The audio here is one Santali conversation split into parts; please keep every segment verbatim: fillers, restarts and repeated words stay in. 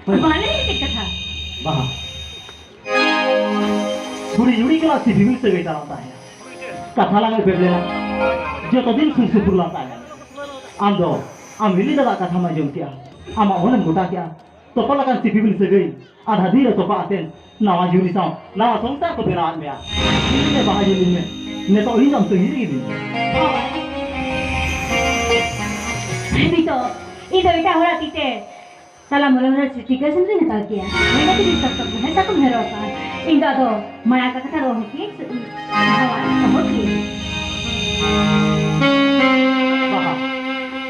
ᱢᱟᱱᱮ ᱪᱮᱫ ᱠᱟᱛᱷᱟ? ᱵᱟᱦᱟ᱾ ᱦᱩᱰᱤᱧ ᱦᱩᱰᱤᱧ ᱠᱷᱚᱱᱟᱜ ᱥᱤᱯᱤᱵᱤᱞ ᱥᱟᱹᱜᱟᱹᱭ ᱛᱟᱞᱟᱝ ᱛᱟᱦᱮᱸᱱᱟ᱾ ᱠᱟᱛᱷᱟ ᱞᱟᱝ ᱮᱯᱮᱢ ᱞᱮᱱᱟ᱾ ᱡᱚᱛᱚ ᱫᱤᱱ ᱥᱩᱨ ᱥᱩᱯᱩᱨ ᱞᱟᱝ ᱛᱟᱦᱮᱸᱱᱟ᱾ ᱟᱢ ᱫᱚ ᱟᱢ ᱦᱤᱞᱤ ᱫᱟᱫᱟ ᱠᱟᱛᱷᱟ ᱢᱟ ᱟᱸᱡᱚᱢ ᱠᱮᱜᱼᱟ᱾ ᱟᱢᱟᱜ ᱢᱚᱱᱮᱢ ᱜᱚᱴᱟ ᱠᱮᱜᱼᱟ᱾ ᱛᱚᱯᱟ ᱞᱮᱠᱟᱱ ᱥᱤᱯᱤᱵᱤᱞ ᱥᱟᱹᱜᱟᱹᱭ ᱟᱫᱷᱟ ᱫᱤᱱ ᱨᱮ ᱛᱚᱯᱟ ᱟᱛᱮᱱ ᱱᱟᱣᱟ ᱡᱩᱨᱤ ᱥᱟᱶ ᱱᱟᱣᱟ ᱥᱚᱝᱥᱟᱨ ᱠᱚ ᱵᱮᱱᱟᱣᱟᱫ ᱢᱮᱭᱟ᱾ ᱧᱮᱞᱤᱧ ᱢᱮ ᱵᱟᱦᱟ, ᱧᱮᱞᱤᱧ ᱢᱮ᱾ ᱱᱤᱛᱚᱜ ᱤᱧ ᱫᱚ ᱟᱢ ᱛᱟᱹᱜᱤ ᱨᱮᱜᱮ ᱢᱮᱱᱟᱹᱧᱟ᱾ ᱱᱤᱛᱚᱜ ᱤᱧ ᱫᱚ ᱮᱴᱟᱜ ᱦᱚᱲᱟᱜ ᱛᱤ ᱛᱮ ᱛᱟᱞᱟ ᱢᱚᱞᱚᱝ ᱨᱮ ᱴᱤᱠᱟᱹ ᱥᱮᱸᱫᱽᱨᱟᱹᱧ ᱦᱟᱛᱟᱣ ᱠᱮᱭᱟ᱾ ᱢᱮᱱ ᱠᱟᱛᱮ ᱤᱧ ᱥᱟᱵ ᱠᱟᱜ ᱠᱚᱣᱟ, ᱦᱮᱸ, ᱥᱟᱵ ᱠᱟᱜ ᱢᱮ, ᱦᱮᱨᱚᱜ ᱠᱟᱱ᱾ ᱤᱧ ᱫᱚ ᱟᱫᱚ ᱢᱟᱭᱟ ᱠᱟᱛᱷᱟ ᱨᱚᱲ ᱦᱚᱸ ᱠᱤᱭᱟᱹᱧ ᱥᱮ ᱤᱧ ᱦᱚᱸ ᱟᱨ ᱚᱦᱚ ᱠᱤᱭᱟᱹᱧ᱾ ᱵᱟᱦᱟ,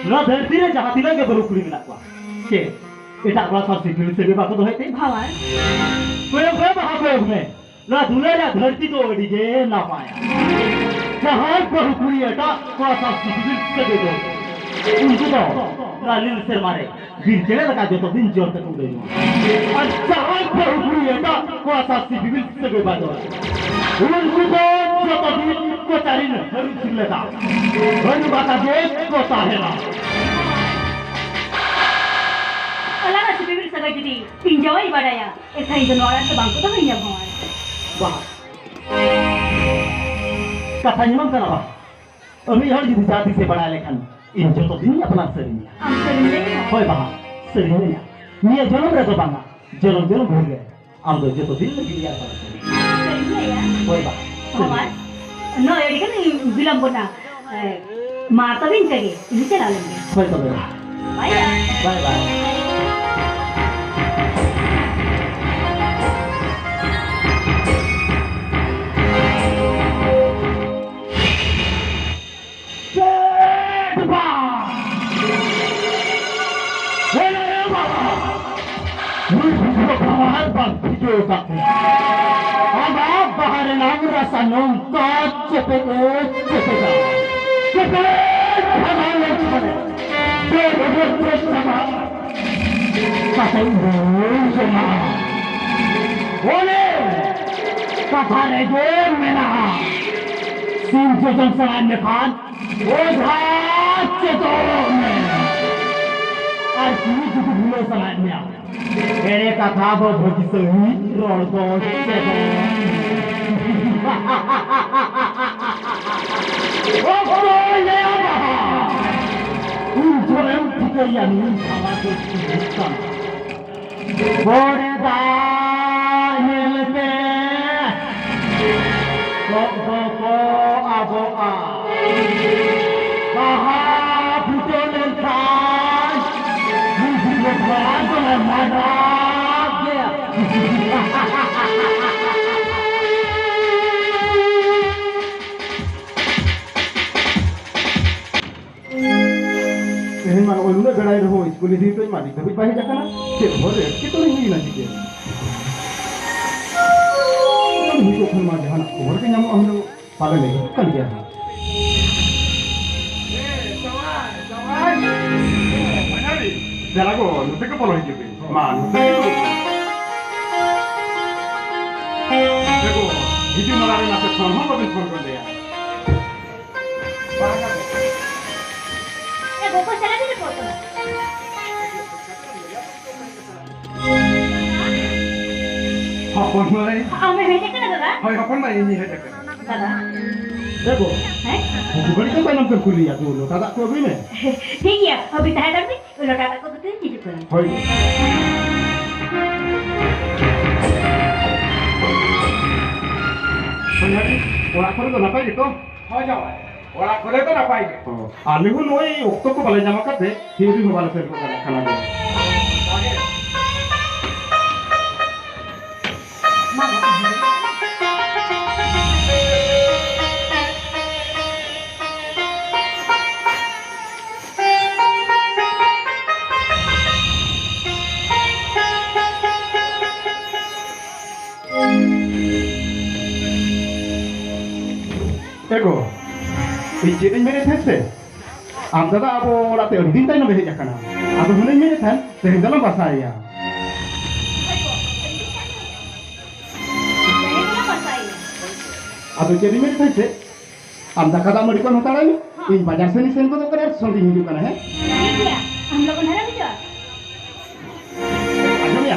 ᱱᱚᱣᱟ ᱫᱷᱟᱹᱨᱛᱤ ᱨᱮ ᱡᱟᱦᱟᱸ ᱛᱤᱱᱟᱹᱜ ᱜᱮ ᱵᱟᱹᱦᱩ ᱠᱩᱲᱤ ᱢᱮᱱᱟᱜ ᱠᱚᱣᱟ, ᱪᱮᱫ ᱮᱴᱟᱜ ᱠᱚᱲᱟ ᱥᱟᱶ ᱥᱤᱯᱤᱵᱤᱞ ᱥᱟᱹᱜᱟᱹᱭ ᱵᱟᱠᱚ ᱫᱚᱦᱚᱭ ᱛᱮ? ᱵᱷᱟᱣᱟᱨ᱾ ᱠᱚᱭᱚᱜ ᱢᱮ ᱵᱟᱦᱟ, ᱠᱚᱭᱚᱜ ᱢᱮ᱾ ᱱᱚᱣᱟ ᱫᱩᱞᱟᱹᱲ ᱨᱮᱭᱟᱜ ᱫᱷᱟᱹᱨᱛᱤ ᱫᱚ ᱟᱹᱰᱤ ᱜᱮ ᱱᱟᱯᱟᱭᱟ᱾ ᱡᱟᱦᱟᱸᱭ ᱵᱟᱹᱦᱩ ᱠᱩᱲᱤ ᱮᱴᱟᱜ ᱠᱚᱲᱟ ᱥᱟᱶ ᱥᱤᱯᱤᱵᱤᱞ ᱥᱟᱹᱜᱟᱹᱭ ᱫᱚ, ᱩᱱᱠᱩ ᱫᱚ ᱱᱚᱣᱟ ᱱᱤᱞ ᱥᱮᱨᱢᱟ ᱨᱮ ᱵᱤᱨ ᱪᱮᱬᱮ ᱞᱮᱠᱟ ᱡᱚᱛᱚ ᱫᱤᱱ ᱡᱤᱭᱚᱱ ᱛᱮᱠᱚ ᱩᱰᱟᱹᱭᱚᱜᱼᱟ᱾ ᱟᱨ ᱡᱟᱦᱟᱸᱭ ᱵᱟᱹᱦᱩ ᱠᱩᱲᱤ ᱮᱴᱟᱜ ᱠᱚᱲᱟ ᱥᱟᱶ ᱥᱤᱯᱤᱵᱤᱞ ᱥᱟᱹᱜᱟᱹᱭ ᱵᱟᱭ ᱫᱚᱦᱚᱭᱟ, ᱩᱱᱠᱩ ᱫᱚ ᱡᱚᱛᱚ ᱫᱤᱱ ᱠᱚᱪᱟᱨᱤᱱ ᱦᱟᱹᱨᱩᱵ ᱥᱤᱢ ᱞᱮᱠᱟ ᱦᱟᱹᱨᱩᱵ ᱟᱠᱟ ᱜᱮ ᱠᱚ ᱛᱟᱦᱮᱱᱟ᱾ ᱟᱞᱟᱝᱟᱜ ᱥᱤᱯᱤᱵᱤᱞ ᱥᱟᱹᱜᱟᱹᱭ ᱡᱩᱫᱤ ᱤᱧ ᱡᱟᱶᱟᱭ ᱵᱟᱰᱟᱭᱟ, ᱮᱱᱠᱷᱟᱱ ᱤᱧ ᱫᱚ ᱱᱚᱣᱟ ᱚᱲᱟᱜ ᱨᱮᱫᱚ ᱵᱟᱝ ᱠᱚ ᱫᱚᱦᱚᱧᱟ, ᱵᱷᱟᱶᱟᱨ᱾ ᱵᱟᱦᱟ, ᱠᱟᱛᱷᱟᱧ ᱮᱢᱟᱢ ᱠᱟᱱᱟ, ᱵᱟᱦᱟ᱾ ᱟᱢᱤᱡ ᱦᱚᱲ ᱡᱩᱫᱤ ᱡᱟᱦᱟᱸ ᱛᱤᱥᱮ ᱵᱟᱲᱟᱭ ᱞᱮᱠᱷᱟᱱ, ᱤᱧ ᱡᱚᱛᱚ ᱫᱤᱱ ᱟᱯᱱᱟᱨ ᱥᱟᱹᱨᱤᱧᱟ᱾ ᱟᱢ ᱥᱟᱹᱨᱤᱢ ᱞᱟᱹᱭᱟ? ᱦᱳᱭ, ᱵᱟᱦᱟ, ᱥᱟᱹᱨᱤᱧ ᱞᱟᱹᱭᱟ᱾ ᱱᱤᱭᱟᱹ ᱡᱚᱱᱚᱢ ᱨᱮᱫᱚ ᱵᱟᱝᱟ, ᱡᱚᱱᱚᱢ ᱡᱚᱱᱚᱢ ᱵᱷᱳᱨ ᱜᱮ᱾ ᱟᱢ ᱫᱚ ᱡᱚᱛᱚ ᱫᱤᱱ ᱞᱟᱹᱜᱤᱫ ᱜᱮ ᱟᱯᱱᱟᱨ ᱥᱟᱹᱨᱤ᱾ ᱥᱟᱹᱨᱤᱧ ᱞᱟᱹᱭᱟ? ᱦᱳᱭ, ᱵᱟᱦᱟ, ᱥᱟᱹᱨᱤ᱾ ᱵᱷᱟᱶᱟᱨ, ᱱᱚᱜᱼᱚᱭ ᱟᱹᱰᱤ ᱜᱟᱱ ᱵᱤᱞᱚᱢ ᱜᱚᱫ ᱱᱟ᱾ ᱮ, ᱢᱟ ᱛᱚᱵᱮ ᱤᱱᱠᱟᱹ ᱜᱮ, ᱤᱧ ᱪᱟᱞᱟᱣ ᱞᱮᱱ ᱜᱮ᱾ ᱦᱳᱭ ᱛᱚᱵᱮ᱾ ᱵᱟᱭ ᱵᱟᱭ᱾ ᱵᱟᱭ ᱵᱟᱭ᱾ ᱪᱮᱫ ᱵᱟ? ᱦᱮᱞᱳ ᱵᱟᱵᱟ᱾ ᱱᱩᱭ ᱵᱷᱩᱜᱟᱹ ᱵᱟᱦᱟᱨ ᱵᱟᱝ ᱴᱷᱤᱠᱟᱹ ᱟᱠᱟᱫ ᱛᱟᱭᱟ᱾ ᱟᱢᱟᱜ ᱵᱟᱦᱟ ᱨᱮᱱᱟᱝ ᱨᱟᱥᱟ ᱱᱚᱝᱠᱟ ᱪᱮᱯᱮᱫ ᱮ ᱪᱮᱯᱮᱫᱟ᱾ ᱪᱮᱯᱮᱫ ᱵᱷᱟᱜᱟᱣ ᱞᱮᱱᱠᱷᱟᱱ ᱫᱟᱹᱲ ᱩᱰᱩᱠ ᱛᱮ ᱪᱟᱵᱟᱜ᱾ ᱠᱟᱛᱷᱟ ᱩᱰᱩᱠ ᱡᱚᱝᱟ᱾ ᱚᱱᱮ ᱠᱟᱛᱷᱟ ᱨᱮᱜᱮ ᱢᱮᱱᱟᱜᱼᱟ, ᱥᱤᱢ ᱡᱚᱡᱚᱢ ᱥᱟᱱᱟᱭᱮᱫ ᱢᱮᱠᱷᱟᱱ ᱚᱡᱷᱟ ᱪᱮᱫᱚᱜ ᱢᱮ᱾ ᱟᱨ ᱠᱩᱲᱤ ᱡᱩᱫᱤ ᱵᱷᱩᱞᱟᱹᱣ ᱥᱟᱱᱟᱭᱮᱫ ᱢᱮᱭᱟ, ᱮᱲᱮ ᱠᱟᱛᱷᱟ ᱫᱚ ᱵᱷᱟᱹᱜᱤ ᱥᱟᱹᱦᱤᱡ ᱨᱚᱲ ᱫᱚ ᱪᱮᱫ ᱦᱚᱸ᱾ ᱚᱠᱚᱭ ᱞᱟᱹᱭᱟᱢᱟ? ᱩᱱ ᱡᱚᱦᱚᱜ ᱮᱢ ᱴᱷᱤᱠᱟᱹᱭᱟ ᱱᱩᱭ ᱵᱷᱟᱞᱟ ᱫᱚ ᱪᱤᱞᱤ ᱠᱟᱱᱟ᱾ ᱵᱚᱲᱮ ᱫᱟᱜ ᱧᱮᱞ ᱯᱮ, ᱠᱚᱸᱜ ᱫᱚᱠᱚ ᱟᱵᱚᱜᱼᱟ᱾ ᱵᱟᱦᱟ ᱯᱷᱩᱴᱟᱹᱣ ᱞᱮᱱᱠᱷᱟᱱ ᱢᱤᱫ ᱡᱚᱠᱷᱟ ᱫᱚᱞᱮ ᱢᱟᱰᱟᱜ ᱜᱮᱭᱟ᱾ ᱛᱮᱦᱮᱧ ᱢᱟ ᱱᱚᱜᱼᱚᱭ ᱱᱩᱱᱟᱹᱜ ᱵᱮᱲᱟᱭ ᱨᱮᱦᱚᱸ ᱥᱠᱩᱞ ᱤᱫᱤ ᱦᱚᱴᱚᱧ ᱢᱟ ᱱᱤᱛ ᱫᱷᱟᱹᱵᱤᱡ ᱵᱟᱭ ᱦᱮᱡ ᱟᱠᱟᱱᱟ᱾ ᱪᱮᱫ ᱦᱚᱨ ᱨᱮ ᱮᱴᱠᱮᱴᱚᱬᱮ ᱦᱩᱭ ᱮᱱᱟ ᱪᱤᱠᱟᱹ? ᱱᱤᱛᱚᱜ ᱠᱷᱚᱱ ᱢᱟ ᱡᱟᱦᱟᱱᱟᱜ ᱠᱷᱚᱵᱚᱨ ᱜᱮ ᱧᱟᱢᱚᱜᱼᱟ ᱦᱩᱱᱟᱹᱝ, ᱯᱟᱞᱮᱱ ᱦᱤᱡᱩᱜ ᱠᱟᱱ ᱜᱮᱭᱟ ᱦᱟᱸᱜ᱾ ᱫᱮᱞᱟ ᱜᱚ, ᱱᱚᱛᱮ ᱜᱮ ᱵᱚᱞᱚ ᱦᱤᱡᱩᱜ ᱵᱤᱱ᱾ ᱢᱟ, ᱱᱚᱛᱮ ᱜᱮ ᱫᱩᱲᱩᱵ ᱵᱤᱱ᱾ ᱮ ᱜᱚ, ᱦᱤᱡᱩᱜ ᱢᱟᱲᱟᱝ ᱨᱮ ᱱᱟᱥᱮ ᱯᱷᱳᱱ ᱦᱚᱸ ᱵᱟᱵᱤᱱ ᱯᱷᱳᱱ ᱜᱚᱫ ᱞᱮᱭᱟ᱾ ᱮ ᱜᱚᱜᱚ, ᱪᱟᱞᱟᱜ ᱵᱤᱱ ᱨᱮ ᱯᱷᱳᱱ ᱠᱟᱱᱟ᱾ ᱦᱚᱯᱚᱱ ᱢᱟᱹᱭ᱾ ᱟᱢᱮᱢ ᱦᱮᱡ ᱟᱠᱟᱱᱟ, ᱫᱟᱫᱟ? ᱦᱳᱭ, ᱦᱚᱯᱚᱱ ᱢᱟᱹᱭ, ᱤᱧᱤᱧ ᱦᱮᱡ ᱟᱠᱟᱱᱟ᱾ ᱫᱟᱫᱟ᱾ ᱮ ᱜᱚ, ᱦᱮᱸ? ᱩᱱᱠᱩ ᱜᱷᱟᱹᱲᱤᱡ ᱫᱚ ᱛᱟᱭᱱᱚᱢ ᱛᱮᱢ ᱠᱩᱞᱤᱭᱟ, ᱫᱩ ᱞᱚᱴᱟ ᱫᱟᱜ ᱠᱚ ᱟᱹᱜᱩᱭ ᱢᱮ᱾ ᱴᱷᱤᱠ ᱜᱮᱭᱟ, ᱟᱹᱵᱤᱱ ᱛᱟᱦᱮᱸ ᱦᱟᱛᱟᱲ ᱵᱤᱱ, ᱞᱚᱴᱟ ᱫᱟᱜ ᱠᱚ ᱟᱹᱜᱩ ᱠᱟᱛᱮ ᱞᱤᱧ ᱦᱤᱡᱩᱜ ᱠᱟᱱᱟ᱾ ᱦᱳᱭ᱾ ᱦᱳᱭ, ᱟᱹᱰᱤ ᱚᱲᱟᱜ ᱠᱚᱨᱮ ᱫᱚ ᱱᱟᱯᱟᱭ ᱜᱮᱛᱚ? ᱦᱳᱭ, ᱡᱟᱶᱟᱭ᱾ ᱚᱲᱟᱜ ᱠᱚᱨᱮ ᱫᱚ ᱱᱟᱯᱟᱭ ᱜᱮ᱾ ᱚ, ᱟᱞᱮ ᱦᱚᱸ ᱱᱚᱜᱼᱚᱭ ᱚᱠᱛᱚ ᱠᱚ ᱵᱟᱞᱮ ᱧᱟᱢ ᱟᱠᱟᱫ ᱛᱮ ᱦᱤᱨᱤ ᱦᱚᱸ ᱵᱟᱞᱮ ᱥᱮᱱ ᱠᱚᱜ ᱠᱟᱱᱟ ᱠᱷᱟᱱᱟ ᱫᱚ᱾ ᱮ ᱜᱚ, ᱤᱧ ᱪᱮᱫ ᱤᱧ ᱢᱮᱱᱮᱫ ᱛᱟᱦᱮᱸᱫ ᱥᱮ? ᱟᱢ ᱫᱟᱫᱟ ᱟᱵᱚ ᱚᱲᱟᱜ ᱛᱮ ᱟᱹᱰᱤ ᱫᱤᱱ ᱛᱟᱭᱱᱚᱢ ᱮ ᱦᱮᱡ ᱟᱠᱟᱱᱟ᱾ ᱟᱫᱚ ᱦᱩᱱᱟᱹᱧ ᱢᱮᱱᱮᱫ ᱛᱟᱦᱮᱸᱫ, ᱛᱮᱦᱮᱧ ᱫᱚᱞᱟᱝ ᱵᱟᱥᱟᱭᱮᱭᱟ᱾ ᱛᱮᱦᱮᱧ ᱫᱚᱞᱟᱝ ᱵᱟᱥᱟᱭᱮᱭᱟ᱾ ᱟᱫᱚ ᱪᱮᱫ ᱤᱧ ᱢᱮᱱᱮᱫ ᱛᱟᱦᱮᱸᱫ ᱥᱮ? ᱟᱢ ᱫᱟᱠᱟ ᱫᱟᱜ ᱢᱟᱹᱰᱤ ᱠᱚ ᱦᱟᱛᱟᱲᱟᱭ ᱢᱮ᱾ ᱦᱚᱸ᱾ ᱤᱧ ᱵᱟᱡᱟᱨ ᱥᱮᱱ ᱤᱧ ᱥᱮᱱ ᱜᱚᱫᱚᱜ ᱠᱟᱱᱟ, ᱟᱨ ᱥᱚᱸᱜᱮᱧ ᱦᱤᱡᱩᱜ ᱠᱟᱱᱟ, ᱦᱮᱸ? ᱴᱷᱤᱠ ᱜᱮᱭᱟ, ᱟᱢ ᱞᱚᱜᱚᱱ ᱫᱷᱟᱨᱟ ᱦᱤᱡᱩᱜᱼᱟ᱾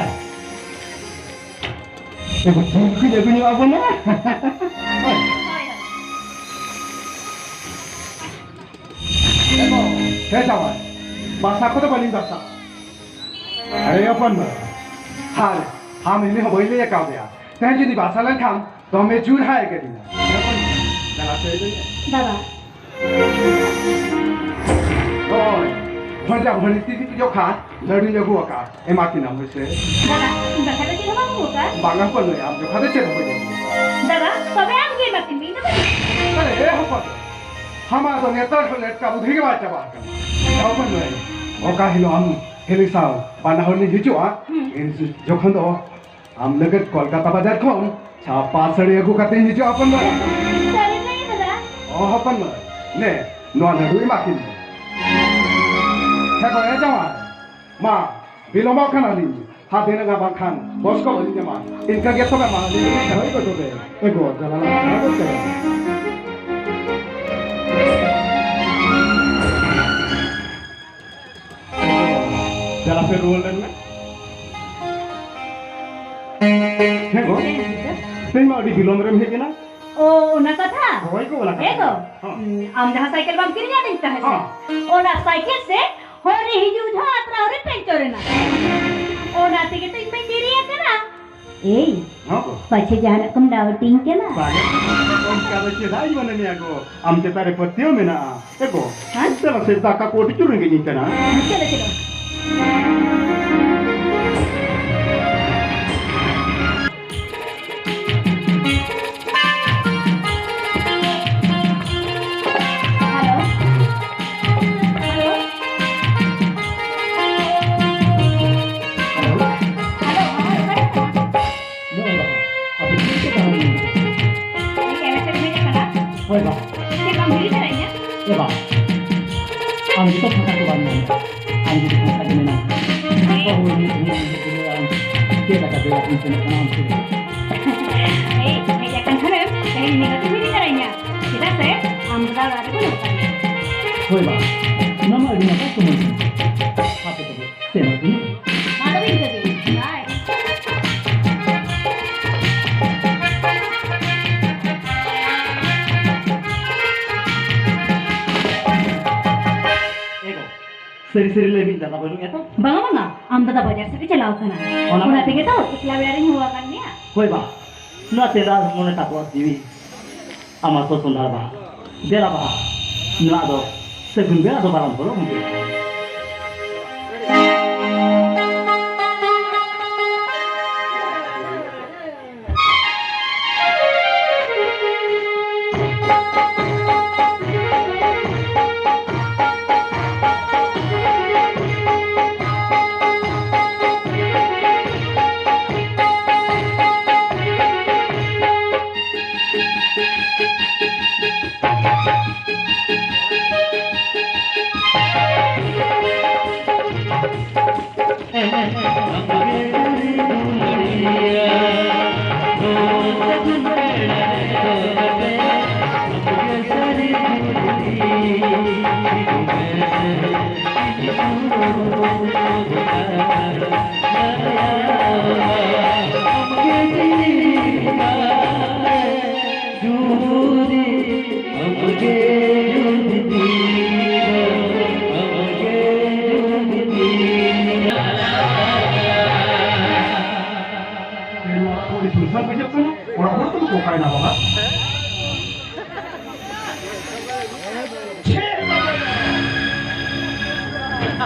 ᱡᱤᱞ ᱠᱚᱧ ᱟᱹᱜᱩ ᱧᱚᱜ ᱟᱵᱚᱱᱟ᱾ ᱦᱮᱸ ᱡᱟᱶᱟᱭ, ᱵᱟᱥᱟ ᱠᱚᱫᱚ ᱵᱟᱹᱞᱤᱧ ᱵᱟᱥᱟ᱾ ᱟᱨᱮ ᱦᱚᱯᱚᱱ ᱵᱟ, ᱦᱟᱨ, ᱟᱢ ᱤᱧ ᱦᱚᱸ ᱵᱟᱹᱧ ᱞᱟᱹᱭ ᱠᱟᱣᱫᱮᱭᱟ᱾ ᱛᱮᱦᱮᱧ ᱡᱩᱫᱤ ᱵᱟᱥᱟ ᱞᱮᱱᱠᱷᱟᱱ ᱫᱚᱢᱮ ᱡᱳᱨ ᱦᱟᱭ ᱠᱟᱹᱫᱤᱧᱟ᱾ ᱫᱮᱞᱟ ᱥᱮ ᱫᱚ᱾ ᱫᱟᱫᱟ᱾ ᱦᱳᱭ, ᱵᱷᱚᱸᱡᱟ ᱵᱷᱚᱱᱤ ᱛᱤ ᱡᱚᱠᱷᱟ ᱞᱟᱹᱰᱩᱧ ᱟᱹᱜᱩ ᱟᱠᱟᱫ, ᱮᱢᱟ ᱠᱤᱱᱟᱢ ᱦᱳᱭ ᱥᱮ᱾ ᱫᱟᱫᱟ, ᱤᱧ ᱵᱟᱠᱷᱨᱟ ᱫᱚ ᱪᱮᱫ ᱦᱚᱸ ᱵᱟᱢ ᱟᱹᱜᱩ ᱟᱠᱟᱫ? ᱵᱟᱝᱟ ᱦᱚᱯᱚᱱ ᱱᱩᱭ, ᱟᱢ ᱡᱚᱠᱷᱟ ᱫᱚ ᱪᱮᱫ ᱦᱚᱸ ᱵᱟᱹᱧ ᱟᱹᱜᱩ ᱟᱠᱟᱫ᱾ ᱫᱟᱫᱟ, ᱛᱚᱵᱮ ᱟᱢ ᱜᱮ ᱮᱢᱟ ᱠᱤᱱ ᱢᱮ, ᱤᱧ ᱫᱚ ᱵᱟᱹᱧ ᱮᱢᱟ᱾ ᱟᱨᱮ ᱮ ᱦᱚᱯᱚᱱ, ᱦᱟᱢᱟ ᱫᱚ ᱱᱮᱛᱟᱨ ᱦᱚᱸ ᱞᱮᱴᱠᱟ ᱵᱩᱫᱷᱤ ᱜᱮ ᱵᱟᱭ ᱪᱟᱵᱟ ᱟᱠᱟᱱᱟ᱾ ᱦᱚᱯᱚᱱ ᱱᱩᱭ, ᱚᱠᱟ ᱦᱤᱞᱳᱜ ᱟᱢ ᱦᱤᱞᱤ ᱥᱟᱶ ᱵᱟᱱᱟ ᱦᱚᱲ ᱞᱤᱧ ᱦᱤᱡᱩᱜᱼᱟ, ᱦᱩᱸ᱾ ᱤᱱ ᱡᱚᱠᱷᱚᱱ ᱫᱚ ᱟᱢ ᱞᱟᱹᱜᱤᱫ ᱠᱳᱞᱠᱟᱛᱟ ᱵᱟᱡᱟᱨ ᱠᱷᱚᱱ ᱪᱷᱟᱯᱟ ᱥᱟᱹᱲᱤ ᱟᱹᱜᱩ ᱠᱟᱛᱮᱧ ᱦᱤᱡᱩᱜᱼᱟ, ᱦᱚᱯᱚᱱ ᱵᱟ᱾ ᱥᱟᱹᱨᱤ ᱜᱮ ᱫᱟᱫᱟ? ᱚ, ᱦᱚᱯᱚᱱ ᱵᱟ᱾ ᱱᱮ, ᱱᱚᱣᱟ ᱞᱟᱹᱰᱩ ᱮᱢᱟ ᱠᱤᱱ ᱢᱮ᱾ ᱦᱮᱸ ᱜᱚ, ᱦᱮᱸ ᱡᱟᱶᱟᱭ᱾ ᱢᱟ, ᱵᱤᱞᱚᱢᱚᱜ ᱠᱟᱱᱟᱞᱤᱧ᱾ ᱦᱟᱛ ᱫᱤᱱᱟᱹᱜ ᱵᱟᱝᱠᱷᱟᱱ ᱵᱚᱥ ᱠᱚ ᱵᱟᱹᱞᱤᱧ ᱧᱟᱢᱟ᱾ ᱤᱱᱠᱟᱹ ᱜᱮ ᱛᱚᱵᱮ ᱢᱟ, ᱟᱹᱞᱤᱧ ᱫᱚᱞᱤᱧ ᱪᱟᱞᱟᱣ ᱜᱚᱫᱚᱜ ᱜᱮ᱾ ᱮ ᱜᱚ, ᱡᱟᱞᱟ ᱞᱟᱜᱟᱣ ᱠᱟᱛᱮ᱾ ᱫᱮᱞᱟ ᱥᱮ ᱨᱩᱣᱟᱹᱲ ᱞᱮᱱ ᱢᱮ᱾ ᱦᱮᱸ ᱜᱚ, ᱛᱮᱦᱮᱧ ᱢᱟ ᱟᱹᱰᱤ ᱵᱤᱞᱚᱢ ᱨᱮᱢ ᱦᱮᱡ ᱮᱱᱟ᱾ ᱚ, ᱚᱱᱟ ᱠᱟᱛᱷᱟ? ᱦᱳᱭ ᱜᱚ, ᱚᱱᱟ ᱠᱟᱛᱷᱟ᱾ ᱦᱮᱸ ᱜᱚ, ᱦᱚᱸ᱾ ᱩᱸ, ᱟᱢ ᱡᱟᱦᱟᱸ ᱥᱟᱭᱠᱮᱞ ᱵᱟᱢ ᱠᱤᱨᱤᱧ ᱟᱹᱫᱤᱧ ᱛᱟᱦᱮᱸᱫ ᱥᱮ? ᱦᱚᱸ᱾ ᱚᱱᱟ ᱥᱟᱭᱠᱮᱞ ᱥᱮ ᱦᱚᱨ ᱨᱮ ᱦᱤᱡᱩᱜ ᱡᱚᱦᱚᱜ ᱟᱛᱨᱟ ᱦᱚᱨ ᱨᱮ ᱯᱮᱱᱪᱚᱨ ᱮᱱᱟ᱾ ᱚᱱᱟ ᱛᱮᱜᱮ ᱛᱚ ᱤᱧ ᱢᱟᱧ ᱫᱮᱨᱤ ᱟᱠᱟᱱᱟ᱾ ᱮᱭ, ᱦᱚᱸ ᱜᱚ᱾ ᱯᱟᱪᱷᱮ ᱡᱟᱦᱟᱱᱟᱜ ᱠᱚᱢ ᱰᱟᱣᱴᱤᱧ ᱠᱟᱱᱟ? ᱵᱟᱝᱟ, ᱚᱱᱠᱟ ᱫᱚ ᱪᱮᱫᱟᱜ ᱤᱧ ᱢᱚᱱᱮ ᱢᱮᱭᱟ ᱜᱚ? ᱟᱢ ᱪᱮᱛᱟᱱ ᱨᱮ ᱯᱟᱹᱛᱭᱟᱹᱣ ᱢᱮᱱᱟᱜᱼᱟ᱾ ᱮ ᱜᱚ, ᱦᱮᱸ? ᱫᱮᱞᱟ ᱥᱮ ᱫᱟᱠᱟ ᱠᱚ ᱟᱹᱰᱤ ᱡᱳᱨ ᱨᱮᱸᱜᱮᱡ ᱤᱧ ᱠᱟᱱᱟ᱾ ᱪᱮᱫ ᱞᱮ ᱪᱮᱫ? ᱦᱮᱞᱳ᱾ ᱦᱮᱞᱳ᱾ ᱦᱮᱞᱳ᱾ ᱦᱮᱞᱳ, ᱦᱮᱸ, ᱚᱠᱟᱨᱮ ᱢᱮᱱᱟᱢᱟ? ᱱᱚᱜᱼᱚᱭ ᱵᱟᱵᱟ, ᱟᱯᱮ ᱴᱷᱮᱱ ᱪᱮᱫ ᱠᱟᱱᱟ? ᱦᱮᱸ, ᱪᱮᱫ ᱮᱢ ᱦᱮᱡ ᱟᱠᱟᱱᱟ? ᱦᱳᱭ ᱵᱟ᱾ ᱪᱮᱫ ᱵᱟᱢ ᱦᱤᱨᱤ ᱫᱟᱲᱮᱭᱟᱹᱧᱟ? ᱮ ᱵᱟ, ᱟᱢ ᱜᱮᱛᱚ ᱯᱷᱟᱸᱠᱟ ᱠᱚ ᱵᱟᱢ ᱧᱟᱢᱟ᱾ ᱟᱢ ᱡᱩᱫᱤ ᱯᱷᱟᱸᱠᱟ ᱜᱮ ᱢᱮᱱᱟᱢ, ᱦᱮᱸ᱾ ᱵᱟᱹᱦᱩ ᱧᱩᱛᱩᱢ ᱮᱢ ᱦᱤᱡᱩᱜ ᱟᱢ, ᱪᱮᱫ ᱞᱮᱠᱟ ᱵᱮᱲᱟ ᱠᱚᱧ ᱥᱮᱱᱚᱜ ᱠᱟᱱᱟ ᱟᱢ ᱴᱷᱮᱱ? ᱮᱭ, ᱦᱮᱡ ᱟᱠᱟᱱ ᱠᱷᱟᱱᱮᱢ, ᱛᱮᱦᱮᱧ ᱱᱤᱭᱟᱹ ᱠᱟᱛᱮᱢ ᱦᱤᱨᱤ ᱫᱟᱲᱮᱭᱟᱹᱧᱟ᱾ ᱪᱮᱫᱟᱜ ᱥᱮ ᱟᱢ ᱫᱟᱫᱟ ᱚᱲᱟᱜ ᱨᱮ ᱵᱟᱹᱱᱩᱜ ᱟᱠᱟᱫ ᱢᱮᱭᱟ᱾ ᱦᱳᱭ ᱵᱟ, ᱚᱱᱟ ᱢᱟ ᱟᱹᱰᱤ ᱱᱟᱯᱟᱭ ᱠᱟᱹᱢᱤ ᱠᱟᱱᱟ᱾ ᱦᱟᱯᱮ ᱛᱚᱵᱮ, ᱥᱮᱱᱚᱜ ᱠᱟᱹᱱᱟᱹᱧ᱾ ᱢᱟ ᱛᱚᱵᱮ ᱤᱱᱠᱟᱹ ᱜᱮ᱾ ᱵᱟᱭ᱾ ᱥᱟᱹᱨᱤ ᱥᱟᱹᱨᱤ ᱞᱟᱹᱭ ᱵᱤᱱ, ᱫᱟᱫᱟ ᱵᱟᱹᱱᱩᱜ ᱮᱭᱟ ᱛᱚ? ᱵᱟᱝᱟ, ᱵᱟᱝᱟ, ᱟᱢ ᱫᱟᱫᱟ ᱵᱟᱡᱟᱨ ᱥᱮᱫ ᱮ ᱪᱟᱞᱟᱣ ᱠᱟᱱᱟ᱾ ᱚᱱᱟ ᱚᱱᱟ ᱢᱟ ᱛᱮᱜᱮ ᱛᱚ ᱮᱠᱞᱟ ᱵᱮᱲᱟ ᱨᱤᱧ ᱦᱚᱦᱚ ᱟᱠᱟᱫ ᱢᱮᱭᱟ᱾ ᱦᱳᱭ ᱵᱟ, ᱱᱚᱣᱟ ᱪᱮᱫᱟᱜ ᱢᱚᱱᱮ ᱛᱟᱠᱚᱣᱟ ᱡᱤᱣᱤ ᱟᱢᱟᱜ ᱥᱚᱥᱚᱱᱫᱟᱨ ᱵᱟᱦᱟ᱾ ᱫᱮᱞᱟ ᱵᱟᱦᱟ, ᱱᱚᱣᱟ ᱫᱚ ᱥᱟᱹᱜᱩᱱ ᱵᱮᱲᱟ ᱫᱚ ᱵᱟᱨᱚᱱ ᱠᱚᱨᱚ ᱢᱩᱪᱟᱹᱫ᱾ ᱚᱲᱟᱜ ᱦᱚᱲ ᱫᱚᱠᱚ ᱚᱠᱟᱭᱮᱱᱟ ᱵᱟᱵᱟ?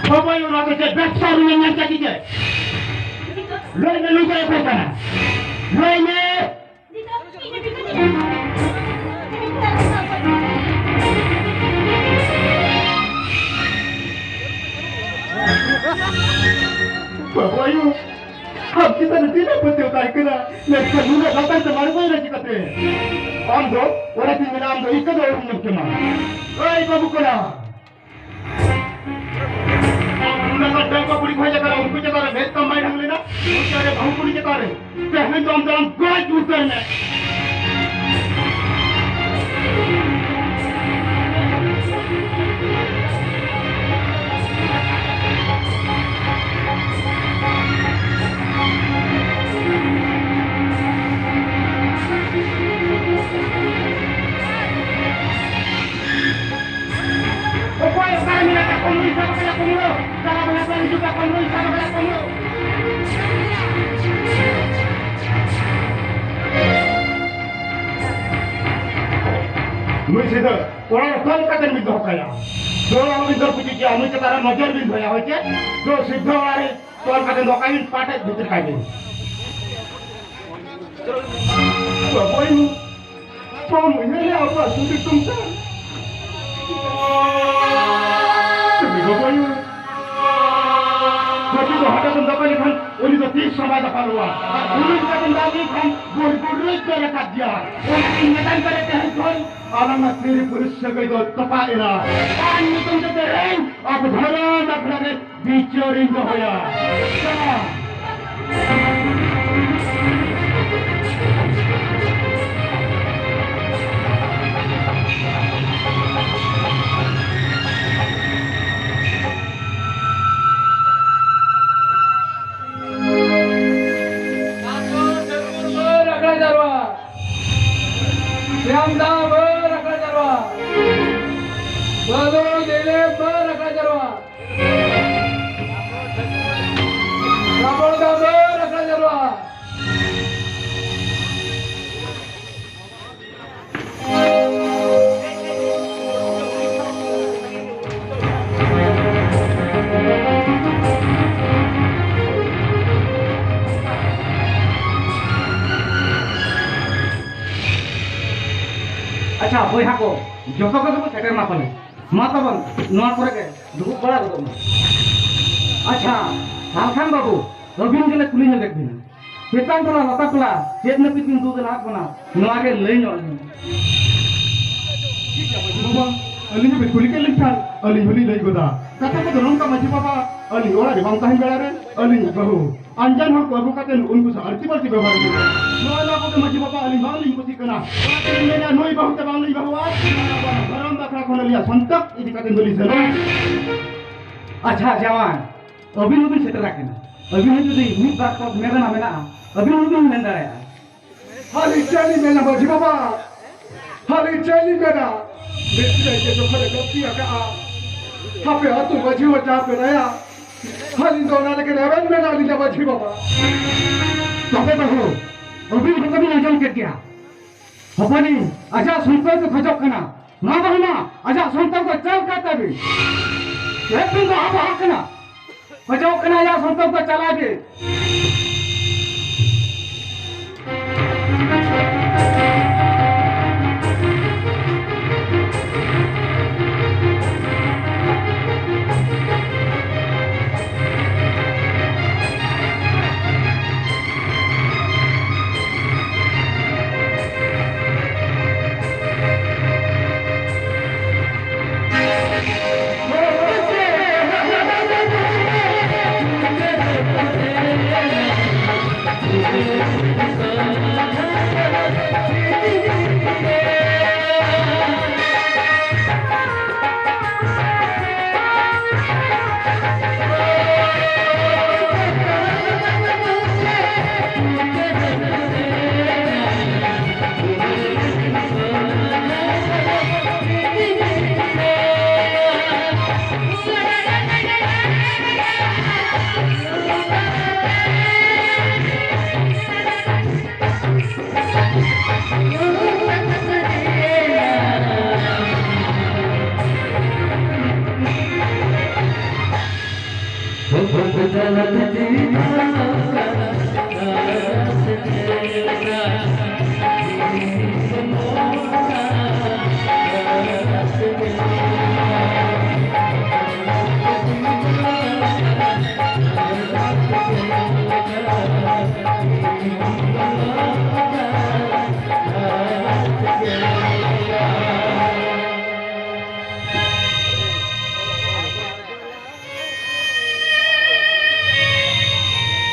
ᱵᱟᱵᱟ, ᱚᱱᱟ ᱫᱚ ᱪᱮᱫ ᱵᱮᱵᱽᱥᱟ ᱨᱮᱱᱟᱜ ᱧᱮᱞ ᱪᱟᱹᱠᱤ ᱪᱮᱫ? ᱞᱟᱹᱭ ᱢᱮ, ᱱᱩᱭ ᱫᱚ ᱚᱠᱚᱭ ᱠᱟᱱᱟ? ᱞᱟᱹᱭ ᱢᱮ᱾ ᱵᱟᱵᱟ ᱟᱭᱳ, ᱟᱢ ᱪᱮᱛᱟᱱ ᱨᱮ ᱛᱤᱱᱟᱹᱜ ᱯᱟᱹᱛᱭᱟᱹᱣ ᱛᱟᱦᱮᱸ ᱠᱟᱱᱟ, ᱢᱮᱱᱠᱷᱟᱱ ᱱᱩᱱᱟᱹᱜ ᱞᱟᱛᱟᱨ ᱛᱮᱢ ᱟᱬᱜᱚᱭᱮᱱᱟ ᱪᱤᱠᱟᱹᱛᱮ? ᱟᱢ ᱫᱚ ᱚᱱᱟᱛᱤᱧ ᱢᱮᱱᱟ, ᱟᱢ ᱫᱚ ᱤᱠᱟᱹ ᱫᱚ ᱟᱹᱣᱨᱤᱢ ᱧᱟᱢ ᱠᱮᱢᱟ᱾ ᱮᱭ ᱵᱟᱹᱵᱩ ᱠᱚᱲᱟ, ᱚᱱᱟ ᱠᱚ ᱰᱟᱹᱝᱜᱩᱣᱟᱹ ᱠᱩᱲᱤ ᱠᱚ ᱦᱮᱡ ᱟᱠᱟᱱᱟ, ᱩᱱᱠᱩ ᱪᱮᱛᱟᱱ ᱨᱮ ᱵᱷᱮᱫ ᱛᱟᱢ ᱵᱟᱭ ᱰᱷᱟᱝ ᱞᱮᱱᱟ, ᱩᱱᱠᱩ ᱪᱮᱛᱟᱱ ᱨᱮ ᱵᱟᱹᱦᱩ ᱠᱩᱲᱤ ᱪᱮᱛᱟᱱ ᱨᱮ ᱛᱮᱦᱮᱧ ᱫᱚ ᱟᱢ ᱫᱚ ᱟᱢ ᱜᱚᱡ ᱩᱛᱟᱹᱨ ᱢᱮ᱾ ᱚᱠᱚᱭ ᱚᱠᱟᱨᱮ ᱢᱮᱱᱟᱜ ᱠᱟᱜ ᱠᱚᱣᱟ? ᱱᱩᱭ ᱥᱟᱵ ᱠᱟᱱᱟ ᱠᱚ, ᱱᱩᱭ ᱥᱤᱫᱷᱟᱹ ᱚᱲᱟᱜ ᱨᱮ ᱛᱚᱞ ᱠᱟᱛᱮ ᱵᱤᱱ ᱫᱚᱦᱚ ᱠᱟᱭᱟ᱾ ᱫᱚ ᱟᱞᱚᱵᱤᱱ ᱫᱚᱨ ᱯᱩᱪᱩᱡ ᱠᱮᱭᱟ, ᱱᱩᱭ ᱪᱮᱛᱟᱱ ᱨᱮ ᱱᱚᱡᱚᱨ ᱵᱤᱱ ᱫᱚᱦᱚᱭᱟ, ᱦᱳᱭ ᱪᱮ? ᱫᱚ ᱥᱤᱫᱷᱟᱹ ᱚᱲᱟᱜ ᱨᱮ ᱛᱚᱞ ᱠᱟᱛᱮ ᱫᱚᱦᱚ ᱠᱟᱭ ᱵᱤᱱ, ᱯᱟᱴᱮᱫ ᱵᱷᱤᱛᱤᱨ ᱠᱟᱭ ᱵᱤᱱ᱾ ᱵᱟᱵᱟᱭᱩ, ᱵᱟᱢ ᱩᱭᱦᱟᱹᱨ ᱞᱮᱫᱼᱟ ᱟᱵᱚᱣᱟᱜ ᱥᱩᱫᱤ ᱠᱚᱢᱥᱟ? ᱵᱟᱵᱟᱭᱩ, ᱵᱟᱹᱡᱩ ᱫᱚ ᱦᱚᱴᱟᱛ ᱮᱢ ᱫᱟᱯᱟ ᱞᱮᱠᱷᱟᱱ ᱩᱱᱤ ᱫᱚ ᱛᱤᱥ ᱦᱚᱸ ᱵᱟᱭ ᱫᱟᱯᱟᱞᱚᱜᱼᱟ᱾ ᱟᱨ ᱩᱱᱤ ᱦᱚᱴᱟᱛ ᱮᱢ ᱫᱟᱯᱟ ᱞᱮᱠᱷᱟᱱ ᱵᱩᱨ ᱵᱩᱨ ᱨᱮ ᱯᱮᱨᱮ ᱠᱟᱫ ᱜᱮᱭᱟ᱾ ᱚᱱᱟᱛᱤᱧ ᱢᱮᱛᱟᱢ ᱠᱟᱱᱟ ᱛᱮᱦᱮᱧ ᱠᱷᱚᱱ ᱟᱞᱟᱝᱟᱜ ᱥᱤᱨᱤ ᱯᱩᱨᱩᱥ ᱥᱟᱹᱜᱟᱹᱭ ᱫᱚ ᱛᱚᱯᱟᱜ ᱮᱱᱟ᱾ ᱟᱨ ᱧᱩᱛᱩᱢ ᱛᱮ ᱛᱮᱦᱮᱧ ᱟᱵᱚ ᱫᱷᱚᱨᱚᱢ ᱟᱠᱷᱲᱟ ᱨᱮ ᱵᱤᱪᱟᱹᱨᱤᱧ ᱫᱚᱦᱚᱭᱟ᱾ ᱪᱟᱞᱟᱜ᱾ ᱥᱟᱢᱫᱟ ᱵᱟᱹᱨ ᱟᱠᱷᱲᱟ ᱡᱟᱨᱣᱟ᱾ ᱵᱟᱹᱞᱩ ᱡᱮᱞᱮ ᱵᱟᱹᱨ ᱟᱠᱷᱲᱟ ᱡᱟᱨᱣᱟ᱾ ᱨᱟᱵᱚᱲ ᱫᱟ ᱵᱟᱹᱨ ᱟᱠᱷᱲᱟ ᱡᱟᱨᱣᱟ᱾ ᱟᱪᱪᱷᱟ ᱵᱚᱭᱦᱟ ᱠᱚ, ᱡᱚᱛᱚ ᱠᱚᱜᱮ ᱵᱚᱱ ᱥᱮᱴᱮᱨ ᱢᱟ ᱯᱟᱞᱮ᱾ ᱢᱟ ᱛᱟᱵᱚᱱ, ᱱᱚᱣᱟ ᱠᱚᱨᱮ ᱜᱮ ᱫᱩᱲᱩᱵ ᱵᱟᱲᱟ ᱜᱚᱫᱚᱜ ᱢᱟ᱾ ᱟᱪᱪᱷᱟ, ᱥᱟᱞᱠᱷᱟᱱ ᱵᱟᱹᱵᱩ, ᱟᱹᱵᱤᱱ ᱜᱮᱞᱮ ᱠᱩᱞᱤ ᱧᱚᱜᱮᱫ ᱵᱤᱱᱟ᱾ ᱪᱮᱛᱟᱱ ᱴᱚᱞᱟ ᱞᱟᱛᱟᱨ ᱴᱚᱞᱟ ᱪᱮᱫ ᱱᱟᱹᱯᱤᱛ ᱵᱤᱱ ᱫᱩᱜ ᱮᱫ ᱵᱚᱱᱟ, ᱱᱚᱣᱟ ᱜᱮ ᱞᱟᱹᱭ ᱧᱚᱜ ᱟᱹᱞᱤᱧ ᱢᱮ᱾ ᱢᱟᱹᱡᱷᱤ ᱵᱟᱵᱟ, ᱟᱹᱞᱤᱧ ᱦᱚᱸ ᱵᱤᱱ ᱠᱩᱞᱤ ᱠᱮᱫ ᱞᱤᱧ ᱠᱷᱟᱱ ᱟᱹᱞᱤᱧ ᱦᱚᱸᱞᱤᱧ ᱞᱟᱹᱭ ᱜᱚᱫᱟ᱾ ᱠᱟᱛᱷᱟ ᱠᱚᱫᱚ ᱱᱚᱝᱠᱟ, ᱢᱟᱹᱡᱷᱤ ᱵᱟᱵᱟ, ᱟᱹᱞᱤᱧ ᱚᱲᱟᱜ ᱨᱮ ᱵᱟᱝ ᱛᱟᱦᱮᱱ ᱵᱮᱲᱟ ᱨᱮ ᱟᱹᱞᱤᱧ ᱵᱟᱹᱦᱩ ᱟᱱᱡᱟᱱ ᱦᱚᱲ ᱠᱚ ᱟᱹᱜᱩ ᱠᱟᱛᱮ ᱩᱱᱠᱩ ᱥᱟᱶ ᱟᱹᱲᱛᱤ ᱵᱟᱹᱲᱛᱤ ᱵᱮᱵᱚᱦᱟᱨ ᱦᱩᱭᱩᱜᱼᱟ᱾ ᱱᱚᱣᱟ ᱱᱚᱣᱟ ᱠᱚᱫᱚ ᱢᱟᱹᱡᱷᱤ ᱵᱟᱵᱟ ᱟᱹᱞᱤᱧ ᱵᱟᱝᱞᱤᱧ ᱠᱩᱥᱤᱜ ᱠᱟᱱᱟ᱾ ᱚᱱᱟᱛᱮᱞᱤᱧ ᱢᱮᱱᱟ ᱱᱩᱭ ᱵᱟᱹᱦᱩ ᱛᱮ ᱵᱟᱝᱞᱤᱧ ᱵᱟᱹᱦᱩᱜᱼᱟ᱾ ᱫᱷᱚᱨᱚᱢ ᱵᱟᱠᱷᱨᱟ ᱠᱷᱚᱱ ᱟᱹᱞᱤᱧᱟᱜ ᱥᱚᱱᱛᱚᱠ ᱤᱫᱤ ᱠᱟᱛᱮ ᱫᱚᱞᱤᱧ ᱥᱮᱱᱚᱜᱼᱟ᱾ ᱟᱪᱪᱷᱟ ᱡᱟᱶᱟᱭ, ᱟᱹᱵᱤᱱ ᱦᱚᱸᱵᱤᱱ ᱥᱮᱴᱮᱨ ᱟᱠᱟᱱᱟ᱾ ᱟᱹᱵᱤᱱ ᱦᱚᱸ ᱡᱩᱫᱤ ᱢᱤᱫ ᱵᱟᱨ ᱯᱚᱫ ᱢᱮᱱ ᱨᱮᱱᱟᱜ ᱢᱮᱱᱟᱜᱼᱟ, ᱟᱹᱵᱤᱱ ᱦᱚᱸᱵᱤᱱ ᱢᱮᱱ ᱫᱟᱲᱮᱭᱟᱜᱼᱟ᱾ ᱦᱟᱹᱞᱤ ᱪᱮᱫ ᱞᱤᱧ ᱢᱮᱱᱟ ᱢᱟᱹᱡᱷᱤ ᱵᱟᱵᱟ? ᱦᱟᱹᱞᱤ ᱪᱮᱫ ᱞᱤᱧ ᱢᱮᱱᱟ? ᱢᱤᱫᱴᱮᱡ ᱜᱮ ᱡᱚᱠᱷᱚᱱᱮ ᱜᱟᱹᱞᱛᱤ ᱟᱠᱟᱜᱼᱟ, ᱟᱯᱮ ᱟᱹᱛᱩ ᱢᱟᱹᱡᱷᱤ ᱦᱚᱸ ᱡᱟ ᱢᱮᱱᱟᱭᱟ, ᱟᱹᱞᱤᱧ ᱫᱚ ᱚᱱᱟ ᱞᱟᱹᱜᱤᱫ ᱨᱮᱵᱮᱱ ᱢᱮᱱᱟ ᱟᱹᱞᱤᱧ ᱫᱚ ᱢᱟᱹᱡᱷᱤ ᱵᱟᱵᱟ᱾ ᱛᱚᱵᱮ ᱵᱟᱹᱦᱩ, ᱟᱹᱵᱤᱱ ᱦᱚᱸᱛᱚ ᱵᱤᱱ ᱟᱸᱡᱚᱢ ᱠᱮᱫ ᱜᱮᱭᱟ᱾ ᱦᱚᱯᱚᱱᱤᱧ ᱟᱡᱟᱜ ᱥᱚᱱᱛᱚᱨ ᱫᱚ ᱠᱷᱚᱡᱚᱜ ᱠᱟᱱᱟ᱾ ᱢᱟ ᱵᱟᱹᱦᱩ ᱢᱟ, ᱟᱡᱟᱜ ᱥᱚᱱᱛᱚᱨ ᱫᱚ ᱪᱟᱞ ᱠᱟᱜ ᱛᱟᱵᱤᱱ᱾ ᱪᱮᱫ ᱵᱤᱱ ᱵᱟᱦᱟ ᱵᱟᱦᱟᱜ ᱠᱟᱱᱟ? ᱠᱷᱚᱡᱚᱜ ᱠᱟᱱᱟ ᱟᱡᱟᱜ ᱥᱚᱱᱛᱚᱨ ᱫᱚ ᱪᱟᱞᱟᱭ ᱵᱤᱱ᱾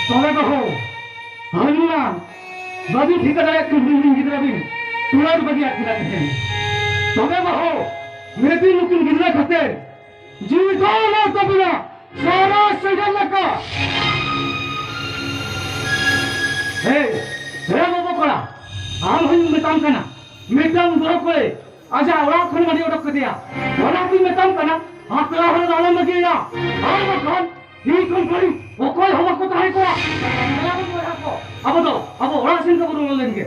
ᱛᱚᱵᱮ ᱵᱟᱹᱦᱩ, ᱦᱟᱹᱱᱤ ᱢᱟ ᱵᱟᱹᱵᱤᱱ ᱴᱷᱤᱠᱟᱹ ᱫᱟᱲᱮᱭᱟᱜ ᱠᱟᱱ ᱦᱩᱰᱤᱧ ᱦᱩᱰᱤᱧ ᱜᱤᱫᱽᱨᱟᱹ ᱵᱤᱱ ᱴᱚᱞᱟ ᱨᱮ ᱵᱟᱹᱜᱤᱭᱟᱫ ᱠᱤᱱᱟ ᱛᱮᱦᱮᱧ᱾ ᱛᱚᱵᱮ ᱵᱟᱹᱦᱩ, ᱢᱤᱫ ᱫᱤᱱ ᱱᱩᱠᱤᱱ ᱜᱤᱫᱽᱨᱟᱹ ᱠᱷᱟᱹᱛᱤᱨ ᱡᱤᱣᱤ ᱠᱚ ᱮᱢᱟ ᱛᱟᱵᱤᱱᱟ ᱥᱟᱨᱟ ᱥᱮᱸᱜᱮᱞ ᱞᱮᱠᱟ᱾ ᱦᱮ, ᱦᱮ ᱵᱟᱹᱵᱩ ᱠᱚᱲᱟ, ᱟᱢ ᱦᱚᱧ ᱢᱮᱛᱟᱢ ᱠᱟᱱᱟ, ᱢᱤᱫᱴᱟᱝ ᱵᱟᱹᱦᱩ ᱠᱩᱲᱤ ᱟᱡᱟᱜ ᱚᱲᱟᱜ ᱠᱷᱚᱱ ᱢᱟᱹᱰᱤ ᱚᱰᱚᱠ ᱠᱮᱫᱮᱭᱟ᱾ ᱚᱱᱟᱛᱤᱧ ᱢᱮᱛᱟᱢ ᱠᱟᱱᱟ, ᱟᱯᱮ ᱚᱲᱟᱜ ᱨᱮᱫᱚ ᱟᱞᱚᱢ ᱵᱟᱹᱜᱤᱭᱟ, ᱟᱨ ᱵᱟᱝᱠᱷᱟᱱ ᱤᱧ ᱠᱷᱚᱱ ᱵᱟᱹᱲᱤᱡ ᱚᱠᱚᱭ ᱦᱚᱸ ᱵᱟᱠᱚ ᱛᱟᱦᱮᱸ ᱠᱚᱜᱼᱟ᱾ ᱫᱮᱞᱟ ᱵᱚᱱ ᱵᱚᱭᱦᱟ ᱠᱚ, ᱟᱵᱚ ᱫᱚ ᱟᱵᱚ ᱚᱲᱟᱜ ᱥᱮᱱ ᱜᱮᱵᱚᱱ ᱨᱩᱣᱟᱹᱲ ᱞᱮᱱ ᱜᱮ᱾